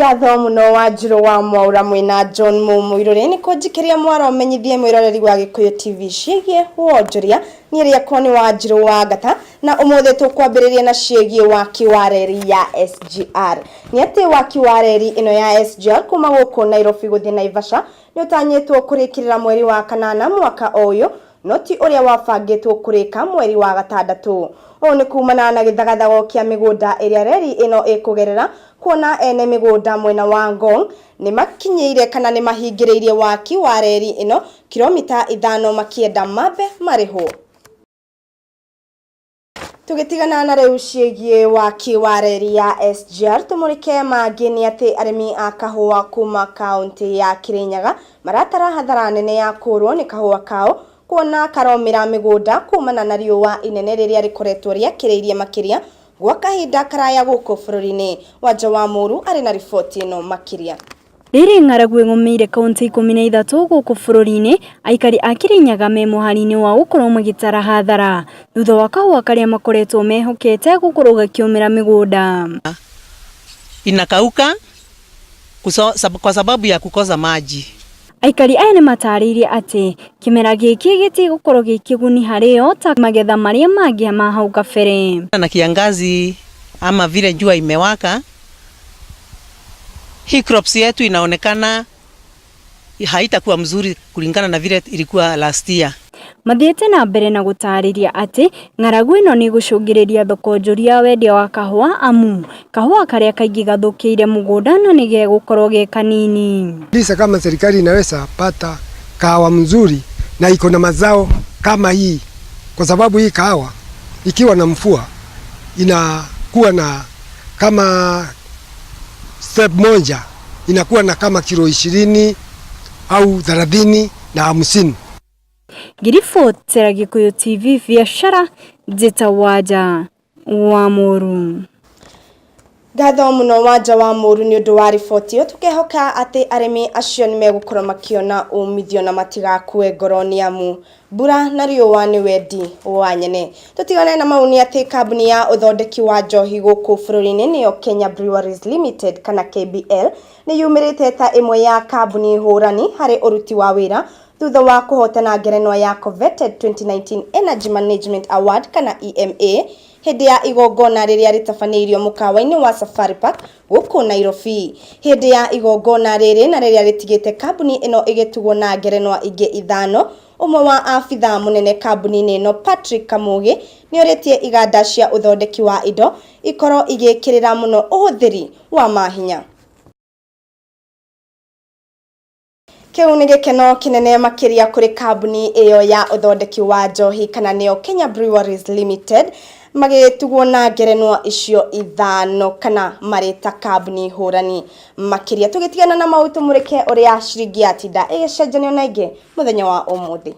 Ngatho mũno Wanjirũ wa Mwaũra mwĩna John Mũmũirũrĩ nĩ kũnjikĩria mwaro menyithie mwĩroreri wa Gĩkũyũ TV ciĩgiĩ wonjoria. Niĩ rĩakwa nĩ Wanjirũ wa Ngata na ũmũthĩ tũkwambĩrĩria na ciĩgiĩ waki wa reri ya SGR. Nĩ atĩ waki wa reri ĩno ya SGR kuma gũkũ Nairobi gũthiĩ Naivasha nĩ ũtanyĩtwo kũrĩkĩrĩra mweri wa kanana mwaka o ũyũ no ti ũrĩa wabangĩtwo kũrĩka mweri wa gatandatũ. Ũũ nĩ kumana na gĩthagathago kĩa mĩgũnda ĩrĩa reri ĩno ĩkũgerera kuona ene mĩgũnda mwena wa Ngong nĩmakinyĩire kana nĩmahingĩrĩirie waki wa reri ĩno kiromita ithano makĩenda mambe marĩhwo. Tũgĩtigana na rĩu ciĩgiĩ waki wa reri ya SGR tũmũrĩke mangĩ nĩ atĩ arĩmi a kahũa kuma kaũntĩ ya Kĩrĩnyaga maratara hathara nene ya kũrwo nĩ kahũa kao kuona karomĩra mĩgũnda kumana na riũa inene rĩrĩa rĩkoretwo rĩakĩrĩirie makĩria gwa kahinda karaya gũkũ bũrũri-inĩ. Wanja wa Mũru arĩ na riboti ĩno makĩria. Rĩrĩ ng'aragu ĩgũmĩire kauntĩ 13 gũkũ bũrũri-inĩ, aikari a Kĩrĩnyaga me mũhari-inĩ wa gũkorwo magĩtara hathara thutha wa kahũa karĩa makoretwo mehokete gũkorwo gakĩũmĩra mĩgũnda. Inakauka kwa sababu ya kukosa maji. Aikari aya nĩmatarĩirie atĩ kĩmera gĩkĩ gĩtigũkorwo gĩ kĩguni harĩ o ta magetha marĩa mangĩ ma hau kabere. Na kiangazi ama vile jua imewaka, hii crops yetu inaonekana haitakuwa mzuri kulingana na vile ilikuwa last year. Mathiĩte na mbere na gũtarĩria atĩ ng'aragu ĩno nĩ ĩgũcũngĩrĩria thoko njũru ya wendia wa kahũa amu kahũa karĩa kaingĩ gathũkĩire mũgũnda na nĩ gegũkorwo ge kanini. Lisa kama serikali inaweza pata kahawa mzuri na iko na mazao kama hii, kwa sababu hii kahawa ikiwa na mvua inakuwa na kama step moja inakuwa na kama kilo 20 au 30 na 50. Ngĩribotera Gĩkũyũ TV biacara njĩta Wanja wa Mũru. Ngatho mũno Wanja wa Mũru nĩ ũndũ wa riboti ĩyo tũkehoka atĩ arĩmi acio nĩ megũkorwo makĩona umithio na matigakue ngoro nĩ amu mbura na riũa nĩ wendi wa nyene. Tũtigane na mau nĩ atĩ kambuni ya ũthondeki wa njohi gũkũ bũrũri-inĩ nĩyo Kenya Breweries Limited kana KBL nĩ yumĩrĩte ta ĩmwe ya kambuni hũrani harĩ ũruti wa wĩra thutha wa kũhotana ngerenwa ya Coveted 2019 Energy Management Award kana EMA hĩndĩ ya igongona rĩrĩa rĩtabanĩirio mũkawa-inĩ wa Safari Park gũkũ Nairobi. Hĩndĩ ya igongona rĩrĩ na rĩrĩa rĩtigĩte kambuni ĩno ĩgĩtugwo na ngerenwa ingĩ ithano, ũmwe wa abithaa mũnene kambuni-inĩ ĩno Patrick Kamũgĩ nĩorĩtie iganda cia ũthondeki wa indo ikorwo igĩkĩrĩra mũno ũhũthĩri wa mahinya. Kĩu nĩ gĩkeno kĩnene makĩria kũrĩ kambuni ĩyo ya ũthondeki wa njohi kana nĩyo Kenya Breweries Limited magĩtugwo na ngerenwa icio ithano kana marĩ ta kambuni hũrani makĩria. Tũgĩtigana na mau tũmũrĩke ũrĩa ciringi yatinda ĩgĩcenjanio na ĩngĩ mũthenya wa ũmũthĩ.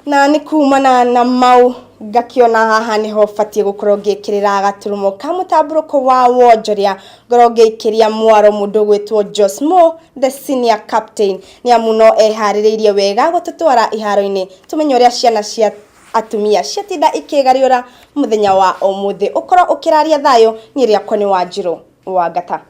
Na nĩ kumana na mau ngakiona haha niho batiĩ gũkorwo ngĩkĩrĩra gaturumo ka mũtambũrũko wa wonjoria ngorwo ngĩikĩria mwaro mũndũ ũgwĩtwo Josmo the senior captain nĩ amu no eharĩrĩirie wega gũtũtwara iharo-inĩ tũmenye ũrĩa ciana cia atumia ciatinda ikĩgariũra mũthenya wa ũmũthĩ. Ũkorwo ũkĩraria thayũ, niĩ rĩakwa nĩ Wanjirũ wa Ngata.